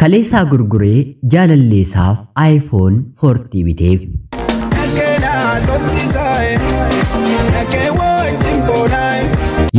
Kaleessaa gurguree jaalalleessaaf iPhone 40 biteef.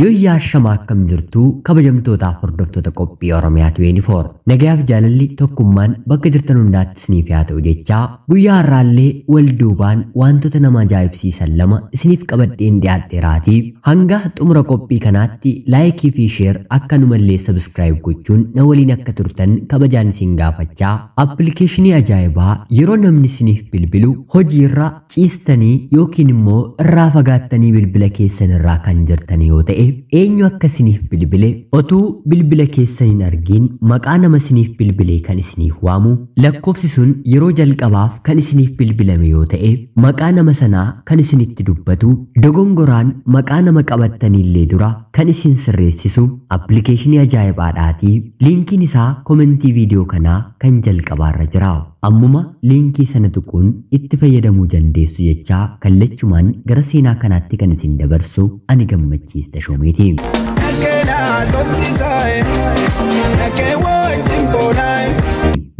Yooyyaa shamaa akkam jirtuu kabajamtootaaf hordoftoota qophii Oromiyaa 24 nagayaaf jaalalli tokkummaan bakka jirtan hundaatti isiniif haa ta'u jechaa guyyaa har'aallee wal duubaan wantoota nama ajaa'ibsiisan lama isiniif qabadheen dhiyaadheeraatii hanga xumura qophii kanaatti laayikii fi sheer akkanumallee sabskraayib gochuun na waliin akka turtan kabajaan isin gaafachaa appilikeeshinii ajaa'ibaa yeroo namni isiniif bilbilu hojiirra ciistanii yookiin immoo irraa fagaattanii bilbila keessan irraa kan jirtan yoo ta'e eenyu akka isiniif bilbile otuu bilbila keessan hin argin maqaa nama isiniif bilbile kan isiniif waamu lakkoofsi sun yeroo jalqabaaf kan isiniif bilbilame yoo ta'e maqaa nama sanaa kan isinitti dubbatu dogongoraan maqaa nama qabattaniillee dura kan isin sirreessisu appilikeeshinii ajaa'ibaadhaatii liinkiin isaa komentii viidiyoo kanaa kan jalqabaarra jira. Ammuma liinkii sana tuquun itti fayyadamuu dandeessu jechaa kallachumaan gara seenaa kanaatti kan isin dabarsu ani Gammachiis Tashoomeeti.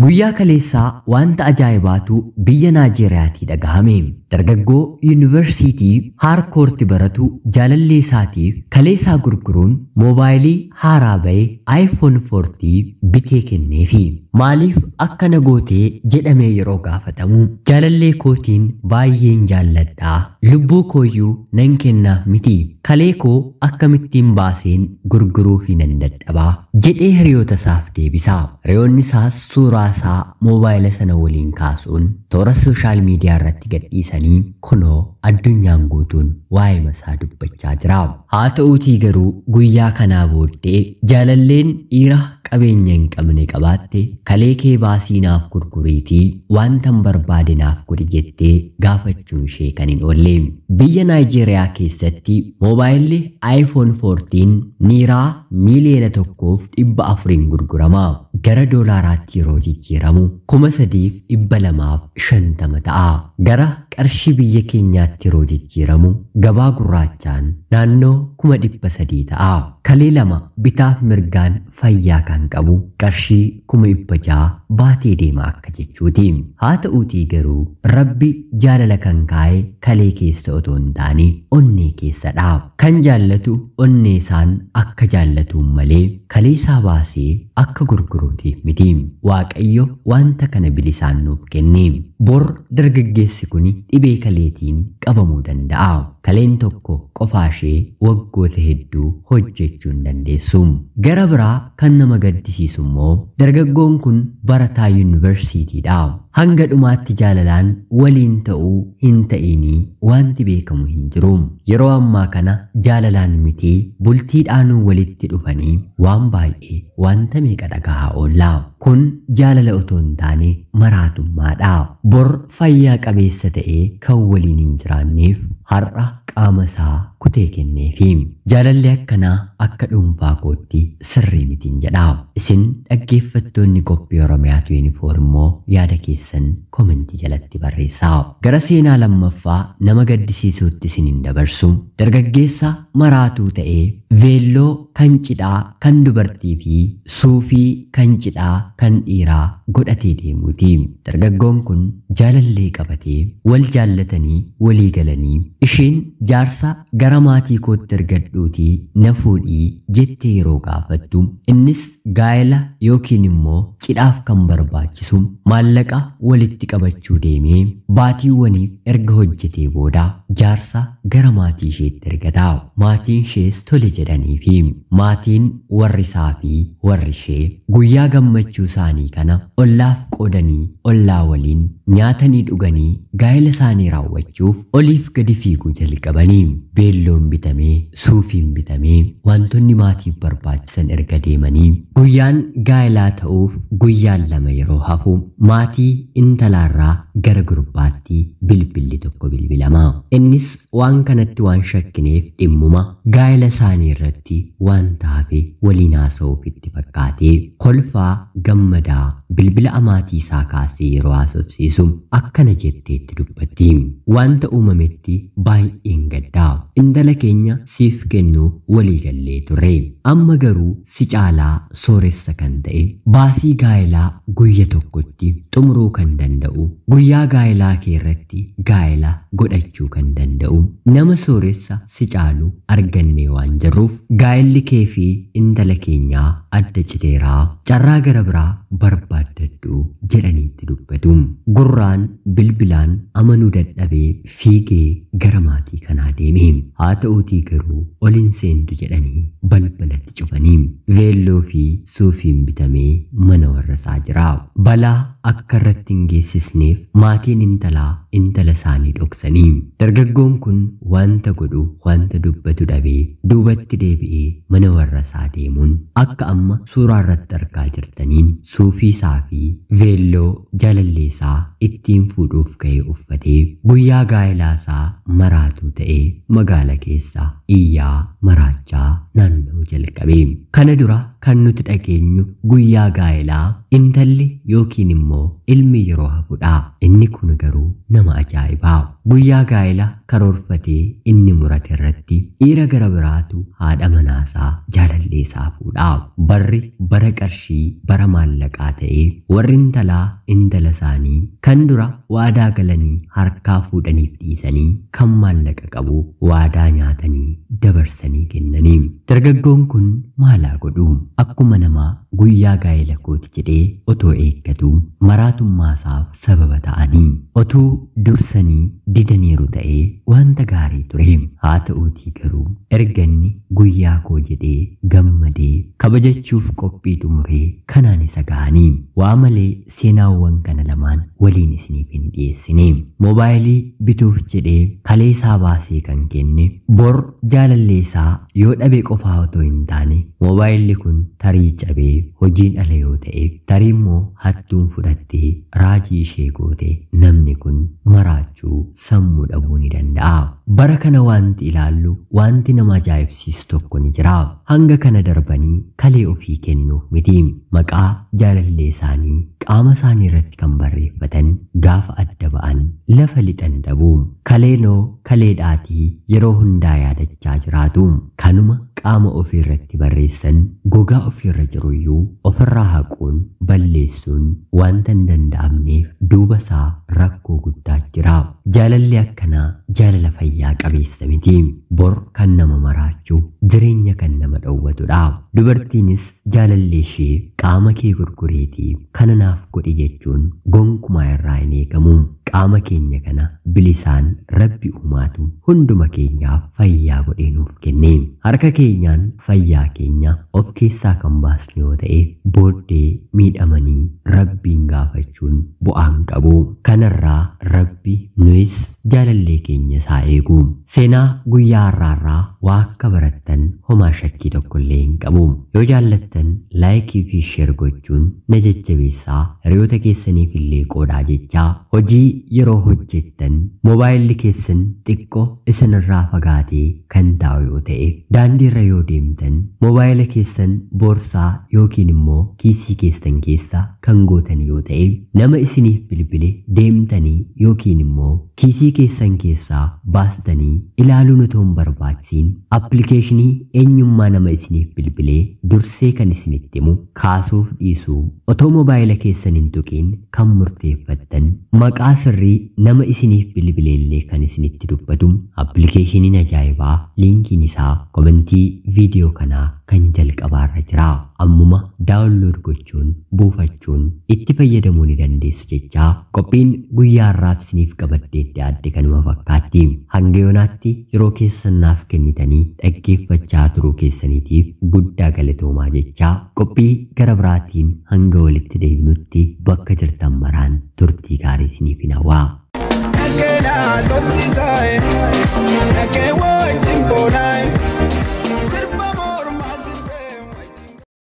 Guyyaa kaleessaa wanta ajaa'ibaatu biyya Naajeeriyaatii dhagahame. Dargaggoo yuunivarsiitii Haarkoorti baratu jaalallee isaatiif kaleessaa gurguruun moobaayilii haaraa ba'e iPhone 40 bitee kenneefi. Maaliif akkana gootee jedhamee yeroo gaafatamu jaalallee kootiin baay'een jaalladhaa lubbuu kooyyuu nan kennaaf miti kalee koo akkamittiin baaseen gurguruufi nan dadhabaa jedhee hiriyoota isaaf deebisa. Hiriyoonni isaas suuraa isaa moobaayila sana waliin kaasuun toora sooshaal miidiyaa irratti gadhiisanii kunoo addunyaan guutuun waa'ee masaa dubbachaa jira. Haa ta'uutii garuu guyyaa kanaa booddee jaalalleen dhiira qabeenya hin qabne qabaatte kalee kee baasii naaf gurguriitii wantan barbaade naaf godhi jettee gaafachuun ishee kan hin oolle. Biyya Naayijeeriyaa keessatti moobaayilli iPhone 14 niiraa 1,400,000 gurgurama. Gara doolaaraatti yeroo jijjiiramu 3,250 ta'a. Gara qarshii biyya keenyaatti yeroo jijjiiramu gabaa gurraachaan naannoo 300,000 ta'a. Kalee lama bitaaf mirgaan fayyaa kan qabu qarshii 600,000 baatee deema akka jechuuti. Haa ta'uutii garuu Rabbi jaalala kan kaa'e kalee keessa otoo hin taane onnee keessadha. Kan jaallatu onnee isaan akka jaallatuun malee kalee isaa baasee akka gurguruutiif miti. Waaqayyo wanta kana bilisaan nuuf kenne. Bor dargaggeessi kun dhibee kaleetiin qabamuu danda'a. Kaleen tokko qofaa ishee waggoota hedduu hojjechuu hin dandeessu. Gara biraa kan nama gaddisiisu immoo dargaggoon kun barataa yuunivarsiitiidha. Hanga dhumaatti jaalalaan waliin ta'uu hin ta'inii wanti beekamu hin jiru. Yeroo ammaa kana jaalalaan miti bultiidhaanuu walitti dhufanii waan baay'ee wanta meeqa dhagahaa oolla. Kun jaalala otoo hin taane maraatummaadha. Bor fayyaa qabeessa ta'ee kan waliin hin jiraanneef har'a qaama isaa kutee kenneefi. Jaalalli akkanaa akka dhuunfaa kootti sirrii mitiin jedha. Isin dhaggeeffattoonni qophii Oromiyaa 24 immoo yaada keessan komentii jalatti barreessaa. Gara seenaa lammaffaa nama gaddisiisuutti isin hin dabarsu. Dargaggeessa maraatuu ta'ee veelloo kan cidhaa kan dubartii fi suufii kan cidhaa kan dhiiraa godhatee deemuuti. Dargaggoon kun jaalallee qabatee wal jaallatanii walii galanii isheen jaarsa gara maatii kootti ergadhuutii na fuudhii jettee yeroo gaafattu innis gaa'ela yookiin immoo cidhaaf kan barbaachisu maallaqa walitti qabachuu deemee baatiiwwaniif erga hojjetee booda jaarsa gara maatii isheetti ergata. Maatiin ishees tole jedhanii fi maatiin warri isaa fi warri ishee guyyaa gammachuu isaanii kana ollaaf qoodanii ollaa waliin nyaatanii dhuganii gaa'ela isaanii raawwachuuf oliif gadi fiiguu jalqabanii beelloon bitamee suufiin bitamee wantoonni maatiif barbaachisan erga deemanii guyyaan gaa'elaa ta'uuf guyyaan lama yeroo hafu maatii intalaarraa gara gurbaatti bilbilli tokko bilbilama. Innis waan kanatti waan shakkineef dhimmuma gaa'ela isaanii irratti waan taafe waliin haasa'uuf itti fakkaatee kolfaa gammadaa bilbila amaatii isaa kaasee yeroo haasofsiisu akkana jetteetti dubbatti. Wanta uumametti baay'een gaddaa. Intala keenya siif kennuu walii gallee turre. Amma garuu si caalaa sooressa kan ta'e baasii gaa'elaa guyya tokkotti xumuruu kan danda'u, guyyaa gaa'elaa kee irratti gaa'ela godhachuu kan danda'u, nama sooressa si caalu argannee waan jirruuf gaa'elli kee fi intala keenyaa adda citeeraa, carraa gara biraa barbaaddadhu jedhaniitti dubbatu. Gurraan bilbilaan amanuu dadhabee fiigee gara maatii kanaa deeme. Haa ta'uutii garuu ol hin seentu jedhanii balbalatti cufanii, veelloo fi suufiin bitamee mana warra isaa jira. Balaa akka irratti hin geessisneef maatiin intalaa intala isaanii dhoksanii. Dargaggoon kun wanta godhu wanta dubbatu dhabee duubatti deebi'ee mana warra isaa deemuun akka amma suuraa irratti argaa jirtaniin suufii isaa fi veelloo jaalallee isaa ittiin fuudhuuf ka'ee uffatee guyyaa gaa'elaa isaa maraatuu ta'ee magaala keessa iyyaa maraachaa naannoo jalqabe. Kana dura kan nuti dhageenyu guyyaa gaa'elaa intalli yookiin immoo ilmi yeroo hafudha. Inni kun garuu nama ajaa'ibaa. Guyyaa gaa'ela karoorfatee inni murate irratti dhiira gara biraatu haadha manaasaa jaalallee isaa fuudha. Barri bara qarshii, bara maallaqaa ta'ee warri intalaa intala isaanii kan dura waadaa galanii harkaa fuudhaniif dhiisanii kan maallaqa qabu waadaa nyaatanii dabarsanii kennanii. Dargaggoon kun maalaa godhu? Akkuma namaa guyyaa gaa'ela kooti jedhee otoo eeggatu maraatummaa sababa ta'anii otuu dursanii didaniiru ta'ee wanta gaarii ture. Haa ta'uutii garuu erganni guyyaa koo jedhee gammadee kabajachuuf qophii xumuree kanaan isa ga'anii waa malee seenaawwan kana lamaan waliin isiniif hin dhiyeessine. Moobaayilii bituuf jedhee kalee isaa baasee kan kenne bor jaalallee isaa yoo dhabe qofaa otoo hin taane moobaayilli kun tarii cabee hojiin ala yoo ta'e, tarii immoo hattuun fudhattee raajii ishee goote, namni kun maraachuu sammuu dhabuu ni danda'a. Bara kana wanti ilaallu wanti nama ajaa'ibsiisu tokko ni jira. Hanga kana darbanii kalee ofii kennuuf miti. Maqaa jaalallee isaanii qaama isaanii irratti kan barreeffatan gaafa adda ba'an lafa lixan dhabu. Kaleenoo kaleedhaatii yeroo hundaa yaadachaa jiraatu. Kanuma qaama ofii irratti barreessan gogaa ofiirra jiruyyuu ofirraa haquun balleessuun wanta hin danda'amneef duuba isaa rakkoo guddaa jira. Jaalalli akkanaa jaalala fayyaa qabeessa miti. Bor kan nama maraachuu, jireenya kan nama dhowwatudha. Dubartiinis jaalalli ishee qaama kee gurgureetii kana naaf godhi jechuun gonkumaa irraa hin eegamu. Qaama keenya kana bilisaan Rabbi uumaatu hunduma keenyaaf fayyaa godhee nuuf kenne. Harka keenyaan fayyaa keenya of keessaa kan baasnu yoo ta'e booddee miidhamanii Rabbiin gaafachuun bu'aan qabu. Kanarraa Rabbi nuyis jaalallee keenya isaa eegu. Seenaa guyyaa har'aarraa waa akka barattan homaa shakkii tokko illee hin qabu. Yoo jaallattan laayikii fi sheer gochuun na jajjabeessaa, hiriyoota keessaniif illee qoodaa jechaa, hojii yeroo hojjettan moobaayilli keessan xiqqoo isinirraa fagaatee kan taa'u yoo ta'e, daandiirra yoo deemtan moobaayila keessan boorsaa yookiin immoo kiisii keessan keessa kan gootan yoo ta'e, nama isiniif bilbile deemtanii yookiin immoo kiisii keessan keessaa baastanii ilaaluun otoo hin barbaachisiin appilikeeshinii eenyummaa nama isiniif bilbilee dursee kan isinitti himu kaasuuf dhiisuu otoo moobaayila keessan hin tuqiin kan murteeffattan, maqaa sirrii nama isiniif bilbileellee kan isinitti dubbatu appilikeeshiniin ajaa'ibaa liinkiin isaa komentii viidiyoo kanaa kan jalqabaarra jira. Ammuma daawunlood gochuun buufachuun itti fayyadamuu ni dandeessu jechaa, qophiin guyyaa har'aaf isiniif qabadhee dhiyaadde kanuma fakkaatti. Hanga yoonaatti yeroo keessan naaf kennitanii dhaggeeffachaa turuu keessaniitiif guddaa galatoomaa jechaa, qophii gara biraatiin hanga walitti deebinutti bakka jirtan maraan turtii gaarii isiniif hin hawwaa. Dhaggeedhaa sobsiisaa.